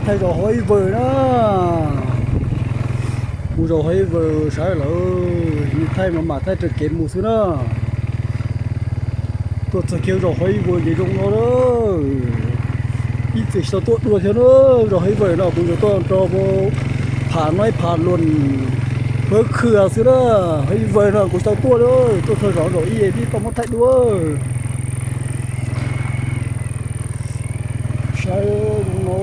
ໄທດອກຫອຍເວີນະ ໝູ່ດອກຫອຍເວີໃຊ້ເລີຍ ມີໄທມາໝາກໄທຕະເກັນໝູ່ຊື້ນະ ຕົວສະເກວດອກຫອຍເວີເດດົງເນາະເລີຍ ອີເສຊະຕົວດວນເທເນາະ ດອກຫອຍເວີເນາະ ກູຈະຕ້ອງຈອບ ຜານ້ອຍຜາຫຼົ່ນ ເພິກເຄືອຊື້ນະ ຫອຍເວີເນາະ ກູຈະຕົວດວນເລີຍ ຕົວສະເກວດອກອີເອດີຕ້ອງມາໄທດ້ວຍ. ໃຊ້ເລີຍລຸງນ້ອຍ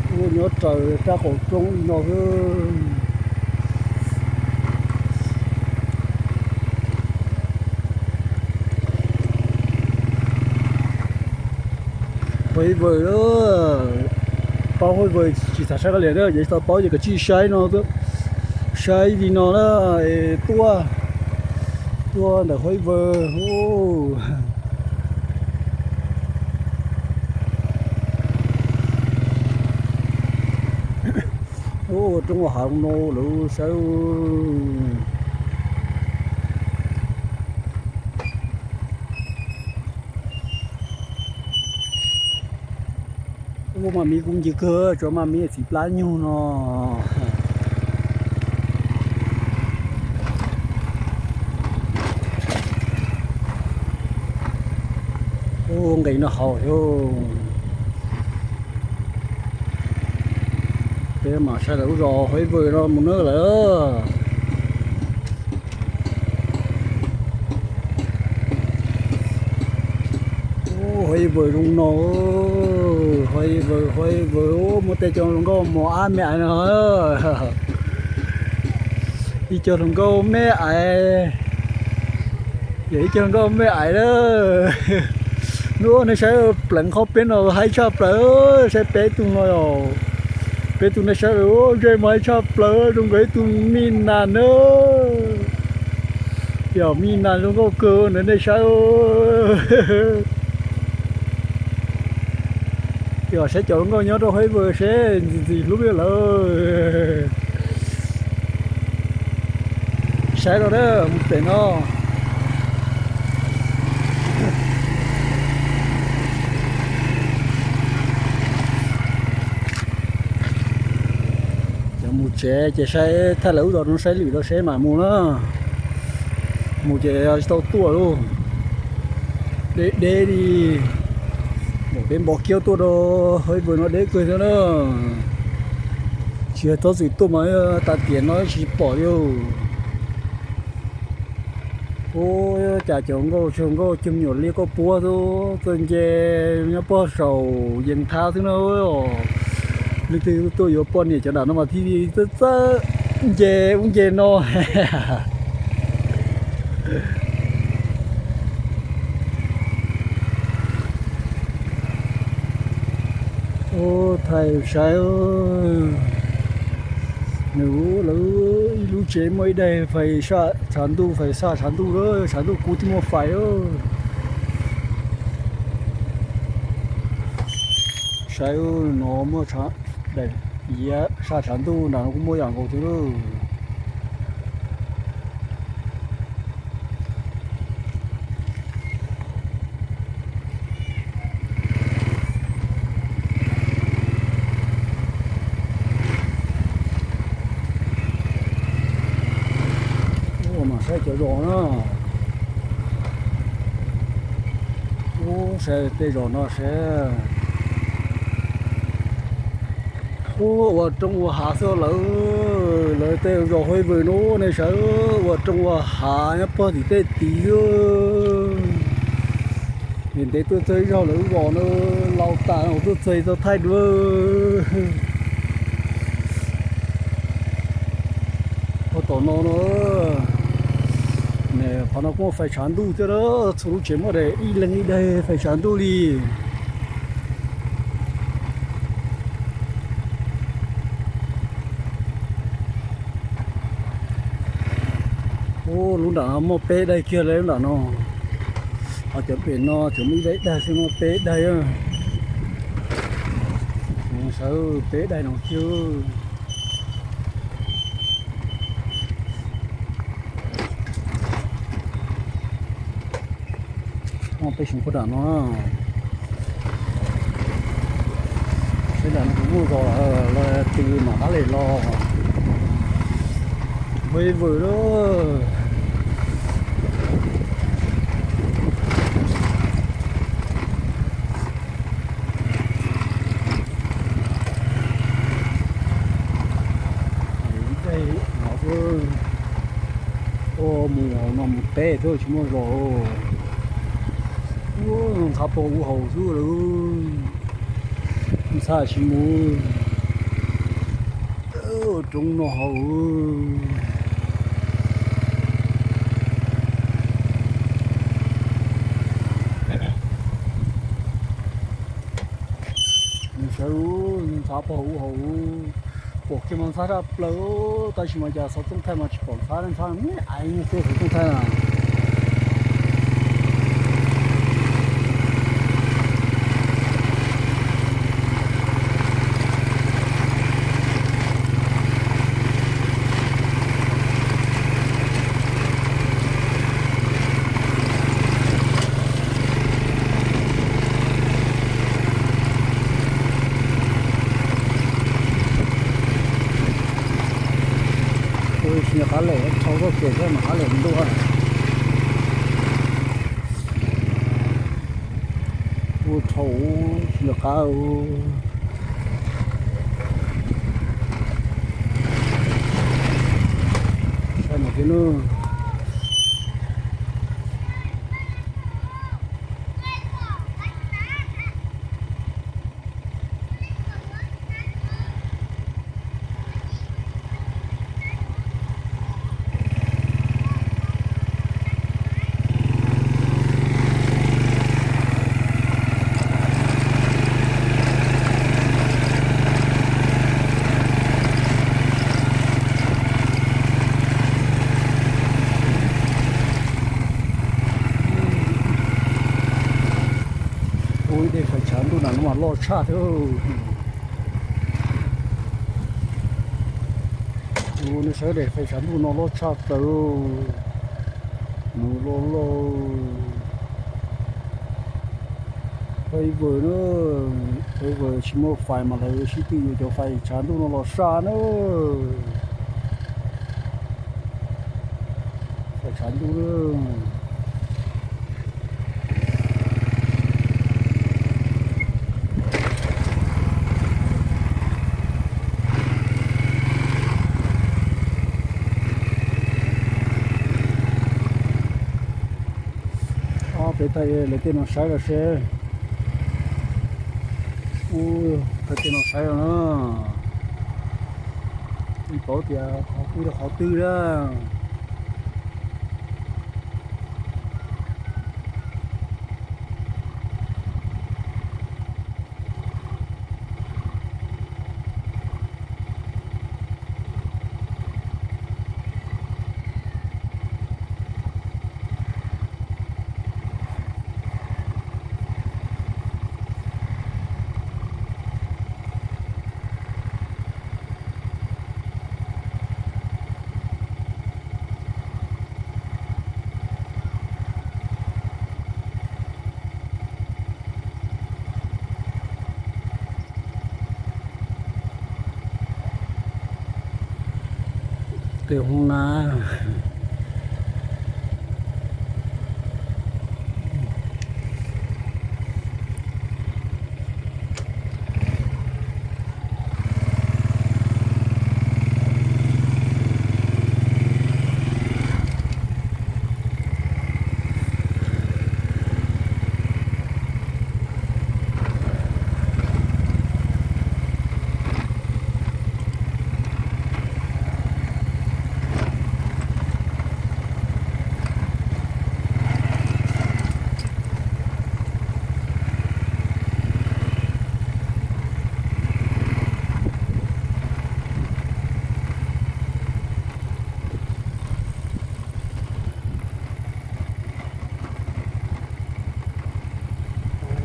ໂອ້ຍ ຍອດເຈົ້າຈັກຂອງຈົງອີກເນາະເອີຍ. ຫອຍເວີເດີ ເປົາຫອຍເວີ ຊິຖ້າໃຊ້ກະເຫຼຍເດີ ຢ່າຕໍ່ເປົາ ຢ່າກະຈີ້ໃຊ້ເນາະ ໃຊ້ດີເນາະ ເອີ ຕົວ ຕົວເດີຫອຍເວີ ໂອ້ ໂອ້ ຕົງຫາໂນເລີຍ ໃຊ້ ໂອ້ ມາມີກຸງຈິເກີ ຈອມາມີສີປລາຢູ່ເນາະ ໂອ້ ໄກເນາະເຮົາໂຍ ເປັນມາໃຊ້ແລ້ວ ລອຫອຍເວີເນາະ ໝູ່ເນີເລີຍ. ໂອ້ ຫອຍເວີລຸງນ້ອງເອີຍ ຫອຍເວີ ຫອຍເວີ ໂອ້ ມົວແຕ່ເຈົ້າລຸງກໍໝໍອາແມ່ອາຍເນາະ ອີເຈົ້າລຸງກໍແມ່ອາຍ ອີເຈົ້າລຸງກໍແມ່ອາຍເດີ ໂອ້ ໃນໃຊ້ເອີ ເປັນເຂົາເປັນເອົາໃຫ້ຊາບເປີ ໃຊ້ເປຕຸງນ້ອຍເອົາ ເປຕຸງໃນໃຊ້ເອີ ໂອ້ ໃຫຍ່ມາໃຫ້ຊາບເປີ ລຸງກໍໃຫ້ຕຸງມີນານເດີ. ປຽວມີນານລຸງກໍເກີນເດີໃນຊາຍເອີ ປຽວໃຊ້ຈອງກໍຍອດເຮົາໃຫ້ເບີເຊ ຊິລຸກເລີຍ ໃຊ້ແລ້ວເດີ ມັນເປັນເນາະ. ຈະໝູເຈ ຈະໃຊ້ ຖ້າລາວດອນໃຊ້ຫຼີ ລາວໃຊ້ໝາໝູເນາະ ໝູເຈເອົາໂຕຕົວໂລ ເດ ເດດີ ບໍ່ເປັນບໍ່ກ່ຽວຕົວດອກ ເຮີ້ຍ ເບິ່ງເນາະ ເດເກີນເນາະ ເຊຍໂຕຊິຕົວມາ ຕາຕຽນເນາະ ຊິປອດຢູ່. ໂອ້ຍ ຈາຈອງໂກ ເຊີງໂກ ຈຶ່ງຫຍົດລຽກກໍປົວໂຕ ເຕີນເຈຍາປ້ອເສົາ ເຢັນທ້າວ ເຖິງເນາະ ເອີຍ ລຶກຖືໂຕຢູ່ປ້ອນນີ້ ຈະດານອກມາທີ່ເຕີນເຈ ອຸ້ງເຈເນາະ. ໂອ້ ໄທໃຊ້ເອີຍ ໜູເລີຍ ລູເຈມວຍໄດ້ ໄຟຊາ ຊານດູ ໄຟຊາ ຊານດູເລີຍ ຊານດູ ກູຕິໂມໄຟເອີຍ ໃຊ້ເອີຍ ໜໍເມື່ອຊາ ໄດ້ເຢຍ ຊາ ຊານດູ ໜານກູໂມຢ່າງກົງເທີ. ໂອ້ ມາໃສ່ເຈົ້າດອກເນາະ ໂອ້ ໃສ່ເຕະດອກເນາະ ແຊ ໂອ້ ວ່າຕົງວ່າຫາເສື້ອເລີຍ ເລີຍເຕະດອກຫ້ອຍເວີໂນໃນໃສ ວ່າຕົງວ່າຫາຍະປະຕິເຕະຕີເອີຍ ເຫັນເຕະຕົວເຕີຍເຈົ້າເລີຍວ່າເນາະ ລາວຕາຍເອົາຕົວເຕີຍຕົວໄທເດີ ພໍຕໍ່ນອນເອີ ແມ່ພານອກໂມໄຟສານດູເດີ ສະຫຼຸບເຈມວ່າໄດ້ອີ່ເລັງອີ່ໃດໄຟສານດູລີ. ໂອ້ ລຸງດາວເອົາໝໍ້ເປ້ໄດ້ເທື່ອແລ້ວລະເນາະ ເອົາຈະເປັນເນາະ ຈະມີໄດ້ ໄດ້ຊິມາເປ້ໄດ້ເອີ ເອີ ເປ້ໄດ້ເນາະ ເອີ. ໂ Ơ, pê sung pô đa no. Pê đa no pô gô, ơ, lơ tưm ma há lĕ lo. Vơi vơi đô. Ơ, mù ảo no mù té thôi chứ mù rồi. Ơ, thả pô u hầu chứ rồi. Xa chứ mù. Ơ, trống nó hầu. Sao, thả pô u hầu. ພວກທີ່ມັນສາດເປິ້ນ ຕາຊິມາຈາກສອງຕົງໄທມາຊິປອນຟ້ານັ້ນຟ້ານີ້ ໄອ້ນີ້ຄືຕົງໄທນະ. ໂອ້ຍ ຊິຍາຄາເລ ເຂົາກໍເກີດໄດ້ມາຄາເລມັນດ້ວຍ ໂອ້ ເຖົ້າ ຊິຍາຄາ ໂອ້ ໃສ່ໝາກກິນເດີ. ໂອ້ຍ ໄດ້ໄຟສານໂດນນັ້ນມາລໍຊາເທີ. ໂອ້ ໃນໃສໄດ້ໄຟສານໂດນລໍຊາເທີ. ໂລໂລ ໄຟເວີເດີ ໄຟເວີຊິໂມໄຟມາເລີຍ ຊິຕິຢູ່ຈາກໄຟສານດູໂນລອຊາເດີ ໄຟສານດູເດີ. ອໍ ເປັນໄທເລີຍ ເຕັ້ນນ້ອງຊາຍລະເຊ. ໂອ້ ໄທເຕັ້ນນ້ອງຊາຍລະເນາະ. ອີ່ເປົາເຕີຍ ຂໍຕື້ເດີ ຂໍຕື້ເດີ. ເຕີມຫ້ອງນ້ຳ.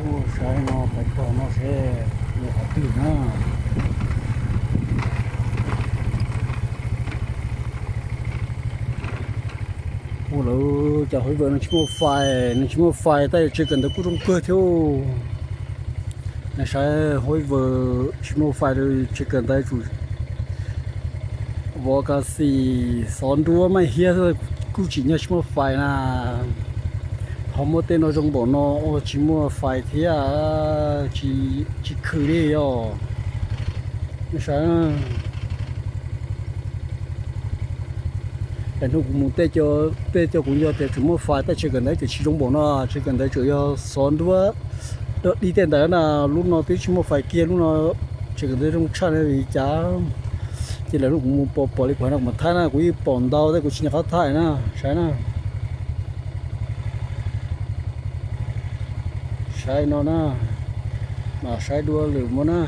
ໂອ້ ໃຊ່ເນາະ ໄປຕໍ່ເນາະ ແຊ ບໍ່ຂະຕື່ນນະ. ໂອ້ Ơ, chào Hối Vợ, nói chung một phải, nói chung một phải, tay chưa cần tới cũng trong cơ thiếu. Này sai Hối Vợ, chỉ một phải rồi chưa cần tới chủ. Võ ca sĩ xón đua mày hiếc thôi, cũng chỉ nhớ chỉ một phải là. Họ mua tên nó trong bộ nó, ô, chỉ mua phải thế à, chỉ, chỉ khử đi rồi. Này sai. ແຕ່ໜຸ່ມໝູເຕະຈໍ ເຕະຈໍກຸງຢໍ ແຕ່ຈຸມອໄຟ ແຕ່ເຊີກັນໄດ້ ເຈີຊີລົງບໍ່ນະ ເຊີກັນໄດ້ ເຈີຢໍສອນດ້ວຍ ດອກດີແຕ່ໃດນະ ລຸນນອນຕິຊິມອໄຟເກຍລຸນນອນ ເຊີກັນໄດ້ລົງຊານອີຈາ ເຈີແລ້ວລູກໝູປໍ ປາລິກວານອອກມາຖ່າຍນະ ກູອີປອນດາວ ແຕ່ກູຊິຍາເຂົ້າຖ່າຍນະ ໃຊ່ນະ ໃຊ່ນອນນະ ມາໃຊ້ດ້ວຍຫຼືບໍ່ນະ.